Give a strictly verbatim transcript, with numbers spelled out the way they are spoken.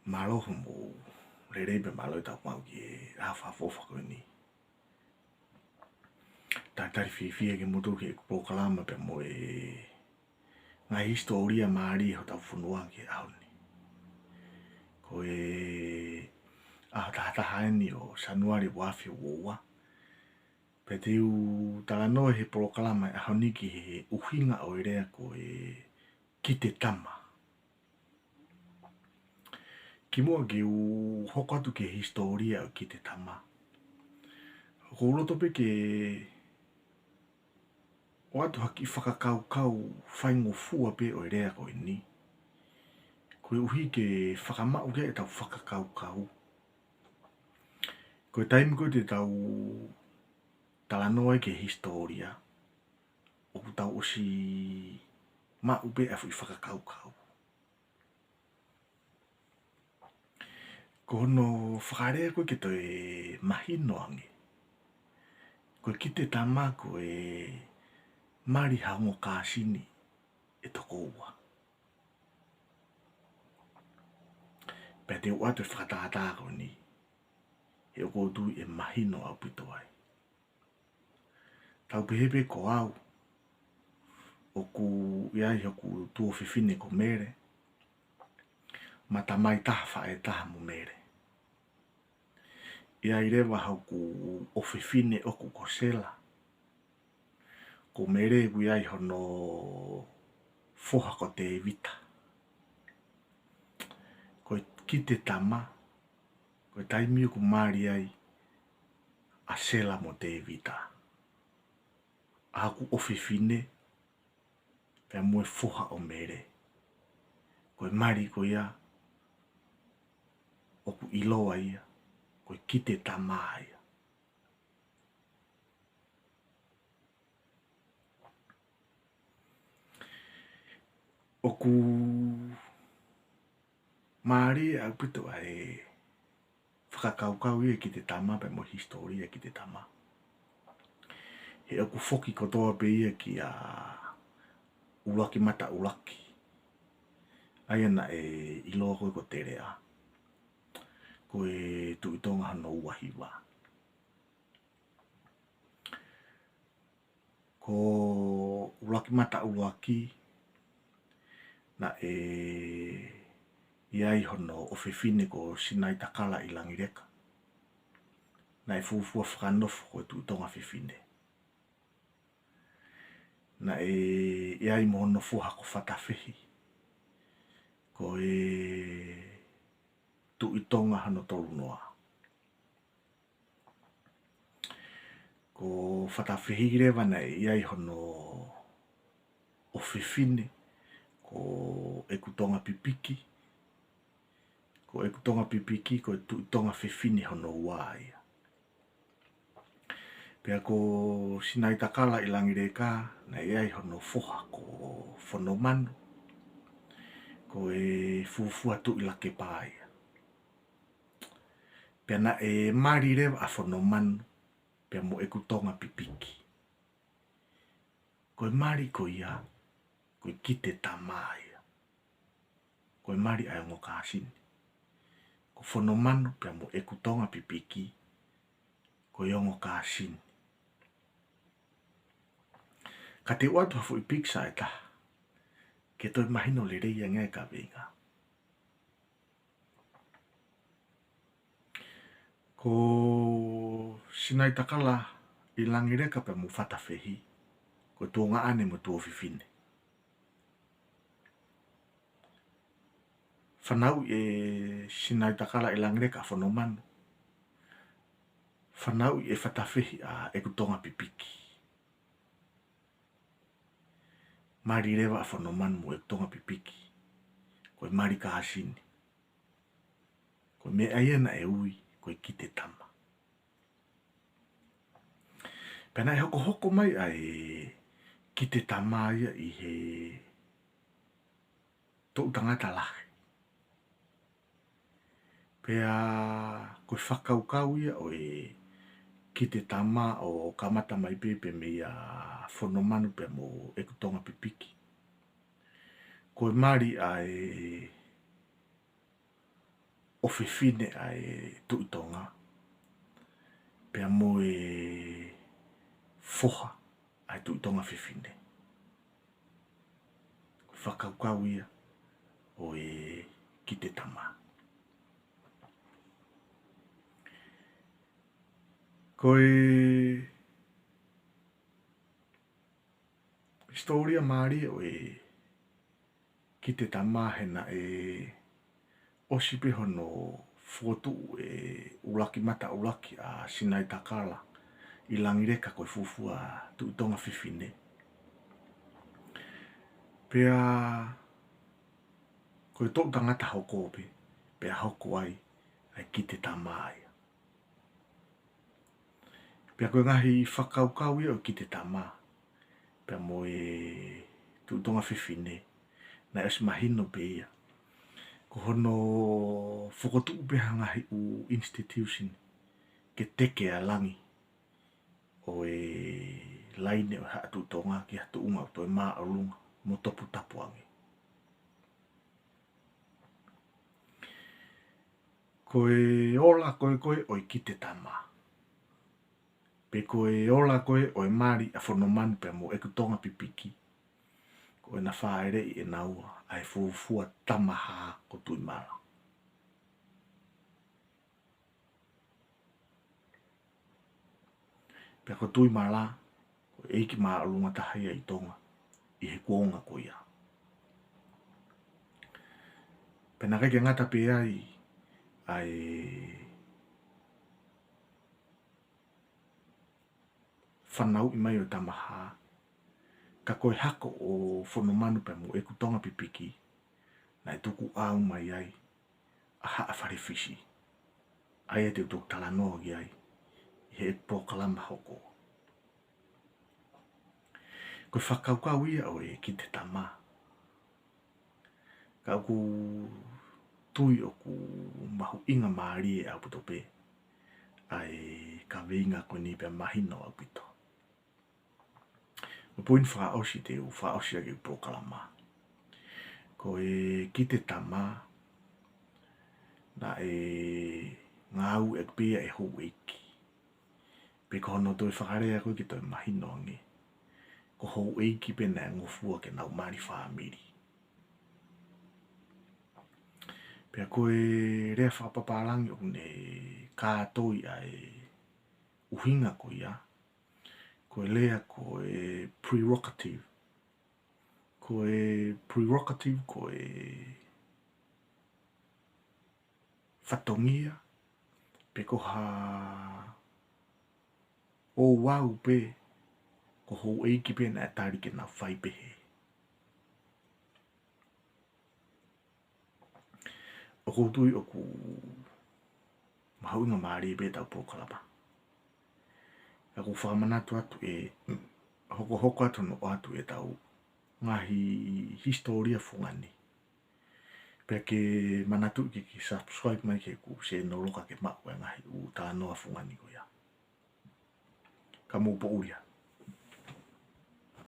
Mālō hoʻomou lelei pea mālō ʻetau maʻu ki he ʻaho fakaʻofoʻofa ko eni. Talitali fiefia kimoutolu ki heʻeku polokalama pea mo e ngaahi hisitōlia mālie hotau fonua ki he ʻaho ni. Ko e ʻaho taha taha eni ʻo Sānuali ua afe ua ua. Pea te u talanoa he polokalama ʻo e ʻaho ni ki he ʻuhinga ʻo e lea ko e kite tama. Kimuʻa ke u hoko atu ki he hisitōlia ʻo e kite tama, ʻoku ou loto pē ke ʻoatu ha kiʻi fakakaukau faingofua pē ʻo e lea ko eni, koeʻuhi ke fakamaʻu ki ai ʻetau fakakaukau. Ko e taimi ko ē te tau talanoa ai ki he hisitōlia, ʻoku tau ʻosi maʻu pē ʻa e foʻi fakakaukau. Ko hono fakalea ko ē ke toe mahino ange, ko e kite tama ko e mali ha ongo kāsini ʻe toko ua. Pea te u ʻoatu e fakatātā ko eni, he ʻoku ou tui ʻe mahino ʻaupito ai. Tau pehē pē ko au, ʻoku ʻi ai hoku tuofefine ko Mele, ma tamai taha faʻē taha mo Mele. ʻI ai leva hoku ʻofefine ʻoku ko Sela. Ko Mele ʻoku ʻi ai hono foha ko Tēvita. Ko e kite tama, ko e taimi ʻoku mali ai ʻa Sela mo Tēvita, ʻa hoku ʻofefine pea mo e foha ʻo Mele, ko e mali ko ia ʻoku ʻiloa ia ko e kite tama ia. ʻOku mālie ʻaupito ʻa e fakakaukau ia ki he kite tama pea mo e hisitōlia ki he kite tama. He ʻoku foki kotoa pē ia kia ʻUluakimata ʻUluaki, ʻa ia naʻe ʻiloa ko ē ko Teleʻa, ko e Tuʻi Tonga hono ua hiva. Ko ʻUluakimata ʻUluaki, naʻe ʻi ai hono ʻofefine ko Sinaitakala ʻi Langileka, naʻe fuofua fakanofo ko e Tuʻi Tonga Fefine. Naʻe ʻi ai mo hono foha ko Fatafehi, ko e Tuʻi Tonga hono tolu noa. Ko Fatafehi leva naʻe ʻi ai hono ʻofefine ko ʻEkutongapipiki. Ko ʻEkutongapipiki ko e Tuʻi Tonga Fefine hono ua ia. Pea ko Sinaitakala ʻi Langileka, naʻe ʻi ai hono foha ko Fonomanu, ko e fuofua Tuʻi Lakepa ia. Pea naʻe mali leva ʻa Fonomanu pea mo ʻEkutongapipiki. Ko e mali ko ia, ko e kite tama ia. Ko e mali ʻa e ongo kāsini. Ko Fonomanu pea mo ʻEkutongapipiki, ko e ongo kāsini. Ka te u ʻoatu ha foʻi pikisa ʻe taha, ke toe mahino lelei ange e kaveinga. Ko Sinaitakala ʻi Langileka pea mo Fatafehi, ko e tuongaʻane mo e tuofefine. Fanauʻi ʻe Sinaitakala ʻi Langileka ʻa Fonomanu. Fanauʻi ʻe Fatafehi ʻa ʻEkutongapipiki. Mali leva ʻa Fonomanu mo ʻEkutongapipiki, ko e mali kāsini. Ko e meʻa ia naʻe ui ko e kite tama. Pea naʻe hokohoko mai ʻa e kite tama ia ʻi he toʻu tangata lahi. Pea ko e fakakaukau ia ʻo e kite tama ʻo kamata mai pē pē meia Fonomanu pea mo ʻEkutongapipiki. Ko e mali ʻa e ʻofefine ʻa e Tuʻi Tonga, pea mo e foha ʻa e Tuʻi Tonga Fefine. Ko e fakakaukau ia ʻo e Kite Tama. Ko e hisitōlia mālie ʻo e Kite Tama he naʻe ʻosi pē hono fokotuʻu ʻe ʻUluaki Mata ʻUluaki ʻa Sinaitakala ʻi Langileka ko e fuofua Tuʻi Tonga Fefine. Pea ko e toʻu tangata hoko pē, pea hoko ai ʻa e Kite Tama ia. Pea ko e ngaahi fakakaukau ia ʻo e Kite Tama, pea mo e Tuʻi Tonga Fefine, naʻe ʻosi mahino pē ia. Ko hono fokotuʻu pē ha ngaahi ʻū institution ke teke ʻa langi ʻo e laine ʻo e Haʻa Tuʻi Tonga ki ha tuʻunga ʻoku toe māʻolunga mo toputapu ange. Ko e ola ko ē ko ē ʻo e Kite Tama, pe ko e ola ko ē ʻo e mali ʻa Fonomanu pea mo ʻEkutonga Pipiki, ko ʻena fāʻeleʻi ʻe naua ʻa e fuofua Tamahā ko Tuʻimala. Pea ko Tuʻimala, ko e ʻeiki māʻolunga taha ia ʻi Tonga ʻi he kuonga ko ia. Pea naʻe ʻikai ke ngata pē ai ʻa e fanauʻi mai ʻo Tamahā, ka ko e hako ʻo Fonomanu pea mo ʻEkutonga Pipiki, naʻe tukuʻau mai ai ʻa Haʻa Falefisi, ʻa ia te u toki talanoa ki ai ʻi he polokalama hoko. Ko e fakakaukau ia ʻo e Kite Tama. Ka ʻoku ou tui ʻoku mahuʻinga mālie ʻaupito pē ʻa e kaveinga ko eni pea mahino ʻaupito. Ko e poini fakaʻosi te u fakaʻosi ʻaki e polokalama. Ko e Kite Tama, naʻe ngāueʻaki pē ia ʻe houʻeiki. Pe ko hono toe fakalea ko ē ke toe mahino ange, ko houʻeiki pē naʻe ngofua ke nau mali fāmili. Pea ko e lea fakapapālangi ʻoku ne kātoi ʻa e ʻuhinga ko ia, ko e lea ko e prerogative. Ko e prerogative ko e fatongia, pe ko ha ouau pē, ko houʻeiki pē naʻe tali ke nau fai pehē. ʻOku ou tui ʻoku mahuʻinga mālie pē ʻetau polokalama. Ka ʻoku ou fakamanatu atu ʻe hokohoko atu hono ʻoatu ʻetau ngaahi hisitōlia fungani. Pea ke manatuʻi ke, ke subscribe mai ki heʻeku sēnolo ka ke maʻu e ngaahi ʻū talanoa fungani ko ia. Ka mou poʻuli ā.